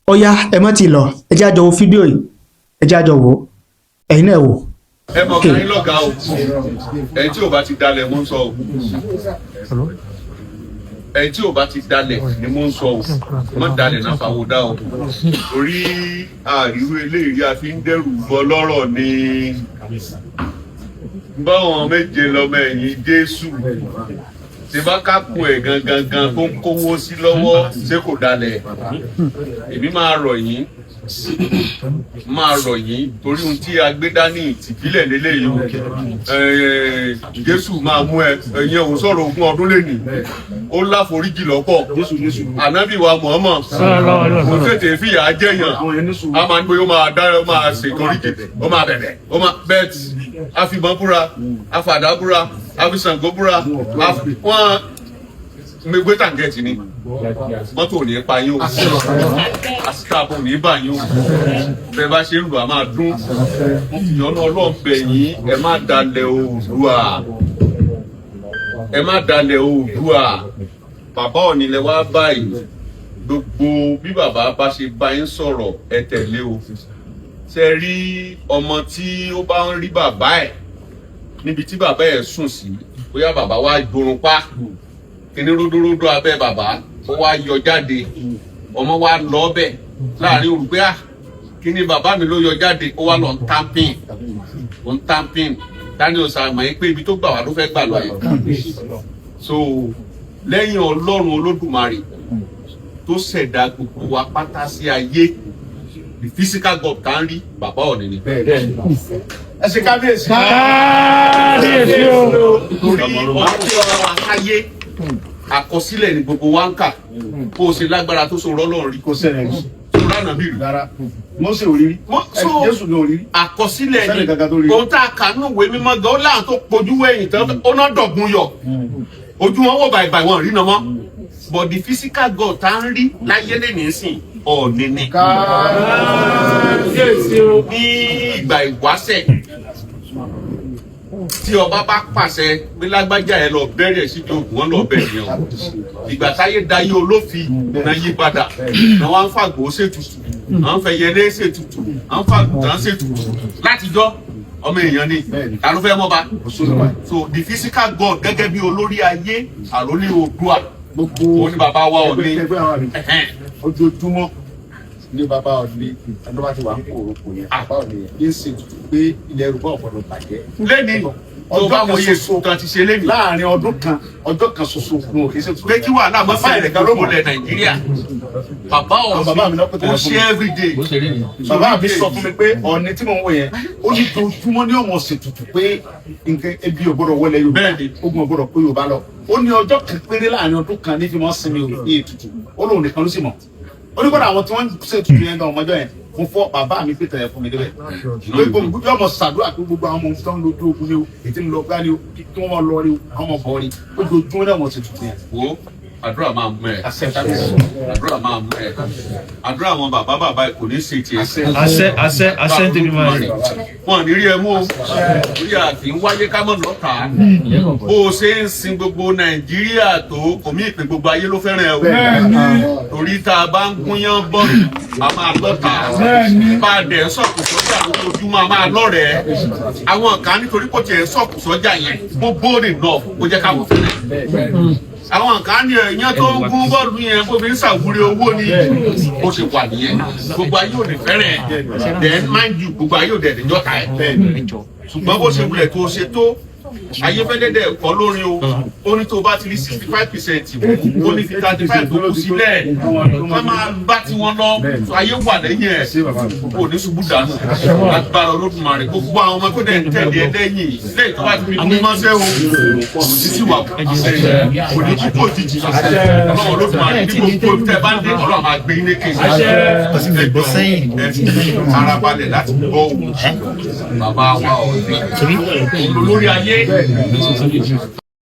Ó yá, ẹ má ti lọ, ẹ jẹ́ á jọ wo fídíò yìí, ẹ jẹ́ á jọ wò ó. Ẹ̀yin náà wò. Ẹ mọ̀ ká yín lọ́gàá o. Ẹni tí ò bá ti dalẹ̀ mò ń sọ o. Ẹni tí ò bá ti dalẹ̀ ni mò ń sọ o. Mọ́ dalẹ̀ náà fàwọ́ dá o, torí àríwú eléyìí a fi ń dẹ́rù bọ lọ́rọ̀ ni. Báwọn méje lọmọ ẹ̀yìn Jésù tí bá kápò ẹ̀ gangan gan tó ń kówó sí lọ́wọ́, ṣé kò dalẹ̀? Èmi máa rọ̀ yín, máa rọ̀ yín, torí ohun tí a gbé dání tìbílẹ̀ lélẹ́yìí o. Jésù máa mú ẹ ẹ̀yin òun sọ̀rọ̀ 20 ọdún lẹ́nìí, ó láforíjì lọ́pọ̀. Ànábì wa Muhammad kò tètè fìyà jẹyàn, a máa ń gbé, ó máa dá, ó máa ṣètòríjì, ó máa bẹ̀bẹ̀, ó máa bẹ́ẹ̀t, a fi ìbọn búra, a fàdá búra, a fi Ṣàngó búra, wọ́n gbégbé tàǹgẹ̀tì ni. Mọ́tò ò ní pa yín o, àsìkò ò ní bà yín o. Bẹ́ẹ̀ bá ṣe ń lù á máa dún. Mo fi ọ̀nà Ọlọ́run bẹ̀ yín, ẹ má dalẹ̀ Oòduà, ẹ má dalẹ̀ Oòduà. Bàbá Ọ̀ọ̀ni lẹ wá báyìí. Gbogbo bí bàbá bá ṣe bá yín sọ̀rọ̀, ẹ tẹ̀lé o. Ṣe rí ọmọ tí ó bá ń rí bàbá ẹ̀ níbi tí bàbá ẹ̀ sùn sí, bóyá bàbá wa jorun pa kíní ródóródó abẹ́ bàbá, ó wá yọ jáde, ọmọ wa lọ bẹ̀ láàrin òru pé, ah, kíní bàbá mi ló yọ jáde, ó wá lọ ń tamping, ó ń tamping. Daniel sàmọ̀ yín pé ibi tó gbà wá ló fẹ́ gbà lọ yẹn. So lẹ́yìn Ọlọ́run Olódùmarè tó ṣẹ̀dá gbogbo wa pátá sí ayé, the physical God tá ń rí, bàbá Ọ̀ọ̀ni ni. Ẹ ṣe kábíyèsí. Kábíyèsí o. Torí ọ̀rọ̀ tí wọ́n wá sáyé, àkọsílẹ̀ ni gbogbo wa ń kà. Bó o ṣe lágbára tó so rọ́lọ́run rí, Kò ṣẹlẹ̀ rí. Tó ránà bí rí. Rárá, Mósè ò rí rí. So Jésù ní ò rí rí. àkọsílẹ̀ Sẹ́ni ni. kankan tó rí. Ohun tá a kà nínú ìwé mímọ́ gan, ó láwọn tó pojú wẹ̀yìn tán, ó ná dọ̀gbun yọ ojú wọn wò bàìbàì, wọn rí náà mọ́. But the physical God tá ń rí láyé lẹ́nìí sìn, Ọ̀ọ̀ni ni. Kábíyèsí o. Ní ìgbà ìwáṣẹ̀, tí ọba bá pàṣẹ pé lágbájá, ẹ lọ bẹ̀rẹ̀ síbi ogun, wọn lọ bẹ̀rẹ̀ yẹn o. Ìgbà táyé dayé olófin náà yí padà náà, wọn ń fàgbọ́ ṣètùtù, à ń fẹyẹlé ṣètùtù, à ń fàgùtàn ṣètùtù. Látijọ́ ọmọ èèyàn ni, ta ló fẹ́ mọ́ba? So the physical God gẹ́gẹ́ bí olórí ayé, àròlé Oòduà, Gbogbo òun ni bàbá wa Ọ̀ọ̀ni. Ẹgbẹ́ àwọn àmì Ẹ̀hẹ́n. Ojoojúmọ́ ní bàbá Ọ̀ọ̀ni, ẹni tó bá ti wà ń kó òrùkọ yẹn, bàbá Ọ̀ọ̀ni yẹn ń ṣe ètùtù pé ilẹ̀ Yorùbá ò gbọdọ̀ bàjẹ́. Lẹ́ni tó bá wọ iye kan ti ṣe lẹ́ni Láàrin ọdún kan, ọjọ́ kan ṣoṣo ní òkè ṣètùtù. Pé kí wàhálà mọ́ Bàbá sí rẹ̀ kan ló mọ̀. ilẹ̀ Nàìjíríà, bàbá Àwọn bàbá mi náà Ọ̀ọ̀ni pẹ̀tẹ̀ ó fún ṣe mi. everyday. Bàbá mi sọ fún mi pé Ọ̀ọ̀ni tí mò ń wò yẹn, ó ní ojoojúmọ́ ní ọmọ ṣètùtù pé nǹkan ebi ò gbọdọ̀ wọlé Yorùbá, ogun ò gbọdọ̀ pé Yorùbá lọ. Ó ní ọjọ́ kan péré láàrin ọdún kan ní fi mọ́ sinmi ò ní ètùtù. Ó lóun nìkan ló sì mọ̀. Ó ní kọ́dà àwọn tí wọ́n ń ṣètùtù yẹn gan ọmọjọ́ yẹn mo fọ́ bàbá mi pété yẹn fún mi débẹ̀ pé gbogbo yóò mọ ṣàdúrà pé gbogbo àwọn ọmọ tó ń lójú ogun ni o, ètí ń lọ gbá ni o, kí wọ́n mọ lọ rí o, àwọn ọmọ bọ̀ rí. Ojoojúmọ́ náà mọ̀ ṣètùtù yẹn. Wo, àdúrà máa mú ẹ. Àṣẹ, kábíyèsí. Àdúrà máa mú ẹ. Àdúrà àwọn bàbá bàbá ẹ kò ní ṣe tiẹ̀. Àṣẹ, àṣẹ, àṣẹ ń tẹ̀lé máa rí. Wọn ní rí ẹ mú o, orí àti ń wáyé ká mọ̀ lọ́ta. Bó o ṣe ń sin gbogbo Nàìjíríà tó, kò mí ìpín gbogbo ayé ló fẹ́ràn ẹ o, torí tá a bá ń gúnyán bọ́ọ̀lù, a máa lọ́ta. Bá a dẹ̀ ń sọ̀kù sọ́jà lójoojúmọ́, a máa lọ́rẹ̀ẹ́ àwọn kan, nítorí kò tiẹ̀ ń sọ̀kù sọ́jà yẹn, mo bóòrè náà kó jẹ́ káwọn fẹ́ràn àwọn kan ní ẹ̀yán tó ń gún bọ́ọ̀lù yẹn, kó fi ń ṣàwúrí owó ni. Bó ṣe wà nìyẹn, gbogbo ayé ò ní fẹ́ràn ẹ̀. Then mind you, gbogbo ayé ò dẹ̀ ní jọ́ta ẹ̀. Ṣùgbọ́n bó ṣe wulẹ̀ tó ṣe tó, ayéfẹ́lẹ́dẹ̀ kọ́ lórin o. Ó ní tó bá ti rí 65%, ó ní fi 35 tó kù sílẹ̀, ká máa bá tiwọn lọ. Ayé wà lẹ́yìn ẹ̀, kò ní ṣubú dànù agbára Olódùmarè. Gbogbo àwọn ọmọ tó dẹ̀ ń tẹ̀lé ẹ lẹ́yìn lẹ́yìn, tó bá ti fi mímọ́ sẹ́ o, kò ní sí wà, kò ní kú kò jìjì. Ọlọ́run Olódùmarè, ní gbogbo tẹ́ bá ń dé, Ọlọ́run máa gbé yín lékè. Ẹ fi ara balẹ̀ láti gbọ́ òun bàbá wa Ọ̀ọ̀ni olórí ayé.